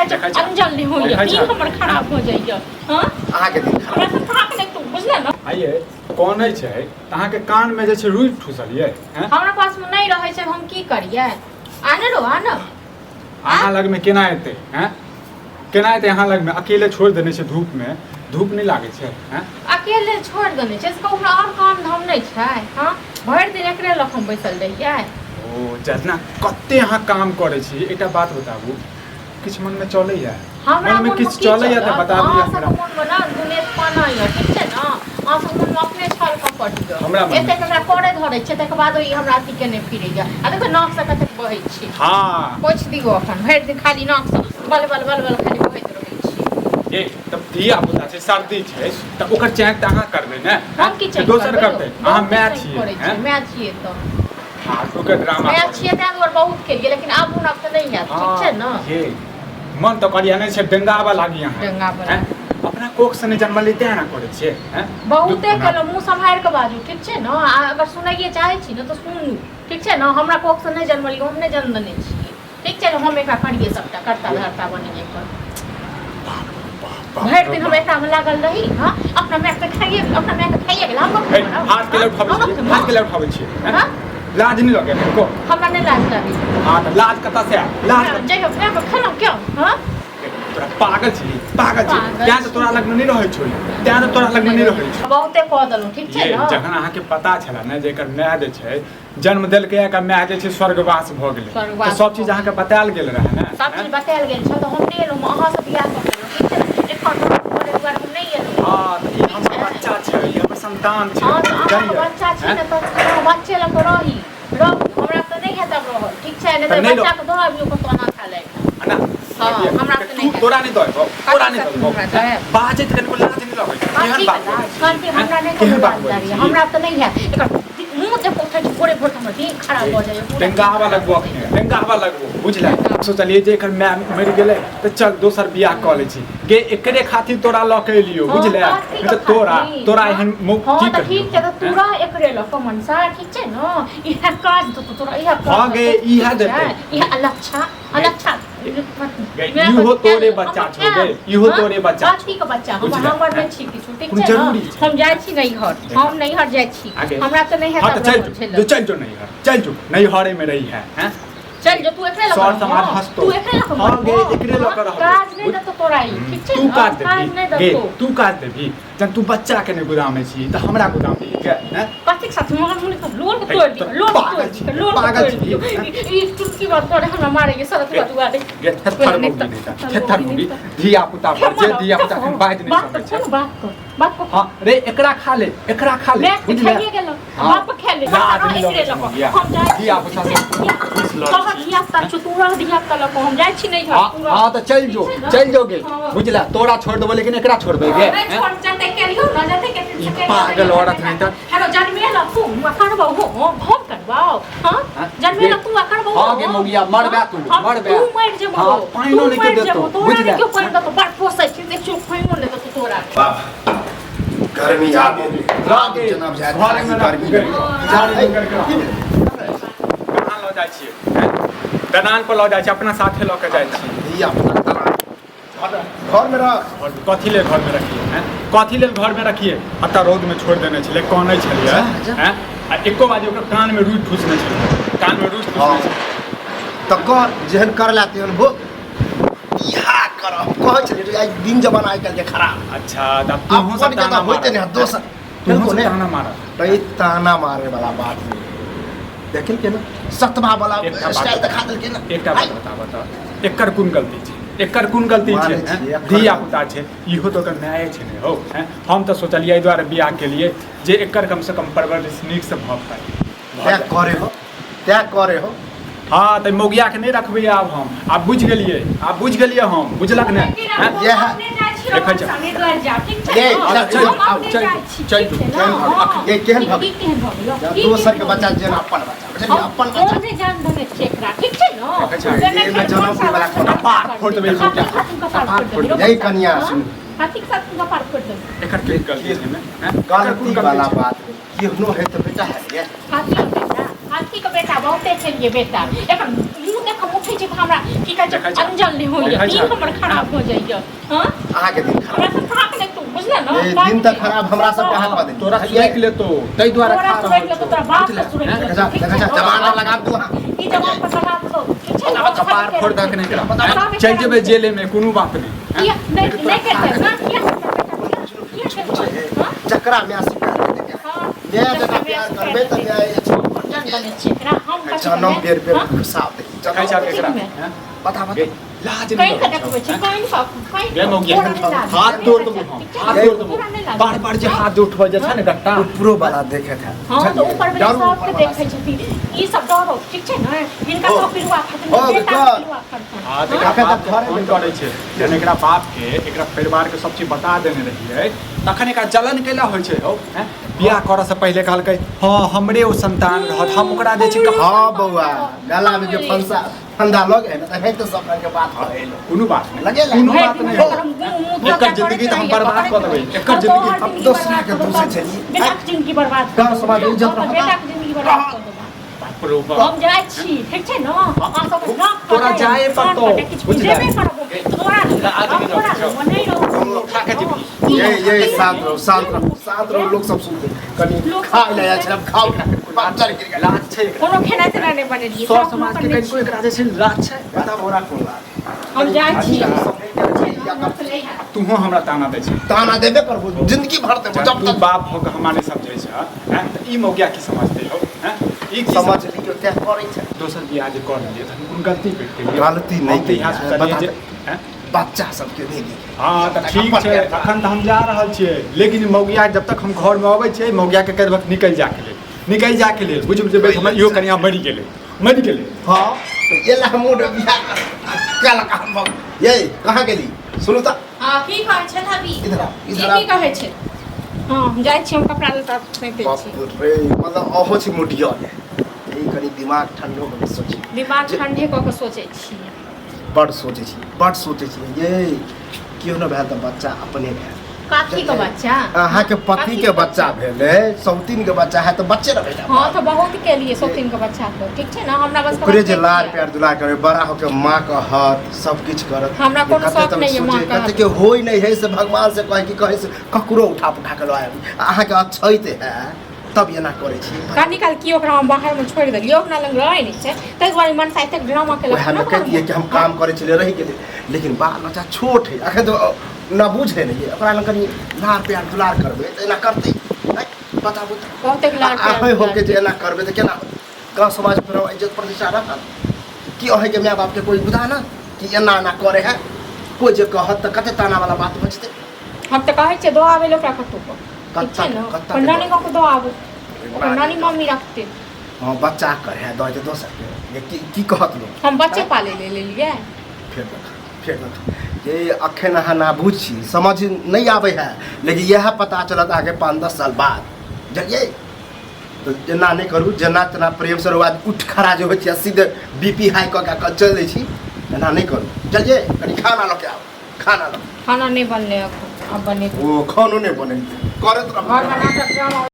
देखै छह? अंजल नहि होइए देखै छह? दिन हमर खराब हो जाइए। हँ, अहाँके दिन खराब। हमरा से थाक नहि तू, बुझले ने? आइए कौन छै तऽ अहाँके कानमे जे छै रुइ ठुसल ये, हैं? हमरा पासमे नहि रहै छै, हम की करियै? आने रो आने। अहाँ लगमे केना एतै, हैं? केना एतै अहाँ लगमे? अकेले छोड़ि देने छै धूपमे, धूप नहि लागै छै, हैं? अकेले छोड़ि देने छै से कहू, आओर काम धाम नहि छै? हँ, भरि दिन एकरे लग हम बैसल रहियै? ओ जतना कते अहाँ काम करै छी, एकटा बात बताबू, किछु मनमे चलैया? हमरा मनमे मोनमे किछु की चलैया तऽ चलत? बता दिअ। अहाँ हमरा सबके मोनमे ने दुनेत पाना यऽ, ठीक छै ने? अहाँ सबके मोनमे अपने छल कपट यऽ। हमरा मोनमे- एतेक हमरा करे धरै छै, तकर बाद ई हमरा अथी केने फिरैया। आ देखो, नाकसँ कतेक बहै छी। पोछि दियौ। अखन भरि दिन खाली नाकसँ बल बल बल बल खाली बहैत रहै छी। ए तब धिया पुता छै, सर्दी छै तऽ ओकर चैक तऽ अहाँ करबै ने? हम की चेक दोसर करबै यौ? करतै? अहाँ बहुत माय चेक छियै। करै छियै, हैं? माय छियै तऽ। फालतूके ड्रामा माय करै। छियै ताहि दुआरे बहुत केलियै, लेकिन आब हमरा से नहि हैत, ठीक छै ने? ये मन तऽ करिया नहि छै, डेंगाबऽ लागी अहाँ। डेंगाबऽ। हैं? अपना कोख से नहि जन्मलै तें एना करै छियै, हैं? बहुते दुख- केलहुँ, मुँह सम्हारि कऽ बाजू, ठीक छै ने? आ अगर सुनैए चाहै छी ने तऽ सुनू, ठीक छै ने? हमरा कोखसँ नहि जन्मलियै, हम नहि जन्म देने छियै, ठीक छै ने? हम एकरा करियै सबटा कर्ता धर्ता बनियै एकर। बाप भरि रे दिन हम बाप। एकरामे लागल रही। हँ, अपना मायके खाइए, अपना मायके खाइए गेल। हम हे, हाथ के उठाबै छियै, हाथ के उठाबै छियै, हैं? हाँ? लाज नहि लगै कनिको? हमरा नहि लाज लागै। हाँ तऽ लाज कतऽ से आयल? लाज कतऽ? जइयो मायके खेलहुँ क्यों? हँ। तोरा पागल छी, पागल छी। पागल तें तऽ तोरा लगमे नहि रहै छौ, तें तऽ तोरा लगमे नहि रहै छौ। बहुते कऽ देलहुँ, ठीक छै ये ने? जखन अहाँके पता छलै ने जे एकर माय जे छै जन्म देलकै, एकर माय जे छै स्वर्गवास भऽ गेलै, स्वर्गवास तऽ सब चीज भऽ अहाँके बतायल गेल रहै ने? सब चीज बतायल गेल छल तऽ हम नहि एलहुँ। अहाँ से बियाह कऽ लेलहुँ, ठीक छै ने? एकर करे दुआरे हम नहि एलहुँ। हँ, तऽ ई हमर बच्चा छै, ई हमर संतान छै। हँ, तऽ अहाँके जानलियै? बच्चा छै हैं? ने, तऽ अहाँ बच्चे लऽ कऽ रही, रहू। हमरा तऽ नहि हैत आब रहल, ठीक छै? नहि तऽ तऽ नहि बच्चाके दऽ अबियौ कतौ अनाथालयमे। ना। हँ, हमरा तऽ नहि तू तोरा नहि दऽ एबौ, तोरा नहि दऽ एबौ। हमरा दऽ आएब। बाजैत कनिको लाज नहि लगै छै? केहन कथी बात के लाज? बोलै छी? कहलकै हमरा नहि केहन कोनो बात लाज बोलै लागैए। छी? हमरा तऽ नहि हैत। एकर मुँह जे उठै छै भोरे भोर, तऽ हमर देह खराब भऽ जाइए पूरा। डेंगाहवा लगबो अखने, डेंगाहवा लगबो, बुझले? सोचलियै जे एकर माय मरि गेलै तऽ चल दोसर बियाह कऽ लै छी गे। एकरे खातिर तोरा लऽ के एलियो, बुझले? कथी नहि तऽ के तोरा खातिर? तोरा एहन मौ हँ की तऽ कहियौ? ठीक छै, तऽ तू रह एकरे लऽ कऽ मनसा, ठीक छै ने? इएह काज देतौ तोरा, इएह काज हँ गे, देतौ, इएह ठीक देतै। छै? इएह अलच्छा अलच्छा। गे, इहो तोरे बच्चा छौ गे, इहो तोरे बच्चा छौ। कथी के बच्चा? हम बुझले? हमर नहि छी किछु, ठीक कोनो छै ने? जरूरी छै? हम जाइ छी नैहर, हम नैहर जाइ छी। आगे। हमरा तऽ नहि हाँ हैत तऽ आब चल रहल जो। झेलल। जो, चल जो नैहर, चल जो। नैहरे में रही है, हैं? चल जो, तू एकरे लऽ सर कऽ समाज रहबो। हँसतौ। तू एकरे लऽ कऽ हाँ गे, रहबो। एकरे लऽ कऽ रहबो। काज नहि देतौ तोरा ई, ठीक छै तू ने? काज काज देबही नहि गे? देतौ। तू काज देबही? जब तू बच्चा के नहि गोदामे छी तऽ हमरा गोदाम दी गे, हैं? कथी के साथ मोहन मुनि के लोल के तोड़ दियो, लोल के पागल तोड़ छी, दियो, लोल के पागल तोड़ छी। दियो। ई चुटकी बात करे हमरा मारे ये सड़क पर दुआरे। गे थेथर मौगी नहि तऽ, थेथर मौगी। धिया पुता पर जे धिया पुता एखन बाजि नहि बात सकै छै। कर, बात कर, बात कर। हाँ रे, एकरा खा ले, एकरा खा ले। मैं बुझले? खाइए गेलो। हाँ। बाप खा ले। लाज नहि एकरे लगै छै लऽ कऽ मौगिया। हम जाइ छी। धिया पुता से लड़ै तोहर छी। धिया पुता छौ, तू रह धिया पुता लऽ कऽ, हम जाइ छी नैहर। हाँ तू रह। हाँ तऽ चलि जो। ठीक छै ने? चलि जो गे। हाँ। बुझला, तोरा छोड़ देबो लेकिन एकरा छोड़बै गे? नहि हैं? छोड़, जते केलियौ ने, जते के ई पागल औरत नहि तऽ। हेलो, जन्मेला तू आ करबौ हम, हम करबौ? हाँ? हाँ? जन्मेला तू आ करबौ? हाँ गे मौगिया, मरबे तू, मरबे। तू मरि जेबौ। हाँ, पानिओ तू नहि केओ मरि देतौ, जेबौ, तोरा बुझले? नहि केओ पानि देतौ। बड़ पोसै छी, देखियौ, पानिओ नहि देतौ तोरा। बाप, गर्मी आ गेल। रागे, जनाब जाय घरमे राखू गर्मी। गे, झाड़ू करके राखू। कहाँ लऽ जाइ छियै, हैं? दलान पर लऽ जाइ छियै, अपना साथे लऽ के जाइ छियै। धिया पुता तलान घरमे रख। घर कथी लेल घरमे रखिए, हैं? कथी लेल घरमे रखिए? एतऽ रौदमे छोड़ि देने छलै, कनै छलियै, जा, जा। हैं? आ एको बाजी ओकर कानमे रुइ ठुसने छलै, कानमे रुइ ठुसने छलै। तऽ कर, जेहन करला तेहन भोग। इएह करब कहै छलियै जे आइ दिन जमाना आइ काल्हिके खराब। अच्छा, तऽ आब तूहों सब अपन के ताना तऽ होइते मारब। नहि, दोसर तूहों बिल्कुल सब नहि। ताना मारब। तऽ ई ताना मारे वाला बात नहि देखल के ना, सतबा वाला एकटा बात- स्टाइल देखा देलकै ना। एकटा बात बताबऽ तऽ, एकर कोन गलती छै? एकर कोन गलती छै? मानै हैं? छियै, एकर धिया गलती। पुता छै, इहो तऽ ओकर माये छै ने हौ, हैं? हम तऽ सोचलियै एहि दुआरे बियाह के लिए जे एकर कम से कम परवरिश नीक से भऽ पाए, भऽ तैं जाए। करे हो, तैं करे हो। हाँ तऽ मौगिया के नहि रखबै आब हम। आब बुझि गेलियै, आब बुझि गेलियै हम, बुझलक ने? हैं? इएह देखै छ। ये, चल, आउ, चल, चल, केहन भऽ गेल? ये केहन भऽ गेल? दोसर के बच्चा जेना अपन बच्चा, बुझलियै? अपन बच्चा। हम नहि जान देने छियै एकरा, ठीक छै ने? देखै छ। एहिमे जनम वाला कोनो कपार फोड़ि देबै मौगिया के। कपार फोड़ि देबै। यही कनिया सुन। हाथीक साथ कपार फोड़ि देबै। एकर की गलती छै ने, हैं? एकर कोन गलती वाला छै? बात नहि। केहनो है तऽ बेटा है ये। हाथी के बेटा, हाथी के बेटा बहुते छलियै बेटा। एकर मुंह देख हम उठै छै तऽ हमरा की कहै छै देखै छह? अंजल नहि होइया देखै छह? दिन हमर खराब हो जाइया हँ अहाँ के दिन खराब हमरा से थाक नहि तू बुझले न ए, दिन तऽ खराब हमरा सबके हाथ में तोरा सुरैक लेतो ताहि दुआरे तोरा खा सुरैक रहल लेतो, छौ तोरा बाप बुझले? से सुरैक हैं? लेतो। देखा जा देखा जा जमाना लगा तू अहाँ ई जवान पर लगा दो ठीक छै आब कपार फोड़ दक नहि करा चलि जेबै जेले में कोनो बात नहि हैं? किया नहि नहि करतै ना किया किया करतै हँ जकरा माय से प्यार करते प्यार हँ माय जकरा प्यार करबै तऽ माय जन बनै छै एकरा हम कथी जनम करबै? बेर बेर हँ? घुसा दे देखै छहक एकरा ठीक में। हैं? बता बता गे, लाज कहीं नहि के लगै देखबै छौ, छै हैं? कहीं के कहीं गे मौगिया, तोरा नहि लाज। हाथ तोड़ देबो हम हाथ तोड़ देबो तोरा नहि लाज। बार बार जे हाथ उठबै जे छै ने गट्टा ऊपरो वाला देखे था हँ तऽ ऊपर वाला डरू सबके ऊपर वाला देखै छथिन ई सब डरो ठीक छै ने हिनका हो। सब पिलुआ खतम हो, बेटा गॉड। पिलुआ खतम हाँ तऽ एकरा अखन बाप तऽ के घरे फोन मे करै छै जहन एकरा बाप के एकरा परिवार के सब चीज बता देने रहियै तखन एकरा जलन कैला होइ छै हौ हैं? बियाह करऽ से पहिले कहलकै हँ हमरे ओ संतान रहत हम ओकरा जे छै हाँ बौआ गला में जे फंसा फंदा लग है ना तऽ तो सब रंग के बात कहे लो कोनो बात नहीं लगेला। कोनो बात नहीं हो। एकर जिंदगी तऽ हम बर्बाद कऽ देबै एकर जिंदगी हम दोसरा के दोषै छलियै। बेटाक जिंदगी बर्बाद गाँव समाज में इज्जत रहत। बेटाक जिंदगी बर्बाद कऽ देबै बाप रो बाप। हम जाइ छी ठीक छै ने अहाँ सब नाक तोरा कटाइ, जाए कान पड़तौ, कटाइ, किछु बुझले? बुझेबे करबो तोरा आज हम नहि तोरा रहौ। नहि रहौ खा के जेबही। ये ये शांत रहो शांत रहो शांत रहो लोग सब सुनते कनी लोग खा सब ले जाइ छै खाओ बाप चल गिर गेल लाज छै एकरा। कोनो खेनाइ तेनाइ नहि बनेलियै सर सब समाज के अपन कनिको एकरा जे छै लाज छै बता बोरा कोन लाज हम जाइ छी तूहो हमरा ताना दै छै ताना देबे करबो जिंदगी भर देबो जब तू तक बाप हो के हमरा नहीं समझै छ हैं तऽ ई मौगिया की समझते हो हैं ई की समझ लियो तें करै छै दोसर बियाह जे कर लेलियै तऽ हम कोन गलती कर केलियै गलती नहि हम तऽ इएह केलियै, सोचलियै बता जे दे। हैं? बच्चा सबके नहि दियै हँ तऽ ठीक छै अखन तऽ हम जा रहल छियै लेकिन मौगिया जब तक हम घरमे अबै छियै मौगियाके कहि देबक निकलि जाके लेल निकलि जाके लेल बुझि जेबै हमर इहो कनिया मरि गेलै मरि गेलै हाँ तो ये ला मूड बियाह कर कल कहाँ भग ये कहाँ गेली सुनू तऽ हँ की कहै छै भाभी इधर आ ई इधर आ की कहै छै हँ हम जाइ छी हम कपड़ा लत्ता सैंतै बाप छी रे मतलब अहो छी मुडिया ई कनी दिमाग ठंडो कऽ सोची दिमाग ठंडे कऽ के सोचै छियै बड सोचै छी बड सोचै छी ये केओ न भेल तऽ बच्चा अपने भेल काकी के बच्चा अहाँके पति के बच्चा भेलै सौतीन के बच्चा है तऽ बच्चे न भेलै हँ तऽ बहुत केलिए सौतीन के बच्चा के ठीक छै ने हमरा बस के ओकरे बात जे नहि लाड़ छियै। प्यार दुलार करे बड़ा होके माँ कहत सब किछु करत हमरा जे कोनो कते शौक तक नहि यऽ माँ सोचे, कहत। कते के होइ नहि है से भगवान से कहे कि कहे से ककरो उठा पुठा के लऽ आबी अहाँके अछैत है तब एना करै छी कनी काल की ओकरा हम बाहर में छोड़ि देलियै अपना लग रहै नहि छै ताहि दुआरे मनसा एतेक ड्रामा केलक वएह में कहितियै कि हम काम करै छलियै रहि गेलै लेकिन बाल बच्चा छोट है अखन तऽ न बुझे नहि ओकरा लग कनि लाड़ प्यार दुलार करबै तऽ एना करतै आँय, बताबू तऽ बहुते लाड़ प्यार अहें होके जे एना करबै तऽ केना होतै? गाँव समाज पर इज्जत प्रतिष्ठा रखत कि अहेंके माय बापके कोइ बुझा ना कि एना एना करे है कोइ जे कहत तऽ कते ताना वाला बात बजतै हम तऽ कहै छियै दऽ आबै लए ओकरा कतहु पर ठीक छै ने कत्ता अपन नानी गाँव के दऽ आबू ओकर नानी मम्मी रखतै हँ बच्चा करे है दऽ दोसर के ये की की कहत लोक हम बच्चे पालै ले लेलियै फेर देख फेर देख ये अखन अहाँ ना बुझ छी समझ नहीं आबै है लेकिन इएह पता चलत अहाँके 5-10 साल बाद बुझलियै तऽ एना नहि करू जेना तेना प्रेम से रउआ उठ खड़ा जे होइ छै सीधे बी पी हाई कऽ कऽ चलि दै छी एना नहि करू बुझलियै कनि खाना लऽ के आउ खाना लऽ खाना नहि बनलै अखन आब बनेतै ओ खानो नहि बनेलकै करैत रहू घरमे नाटक ड्रामा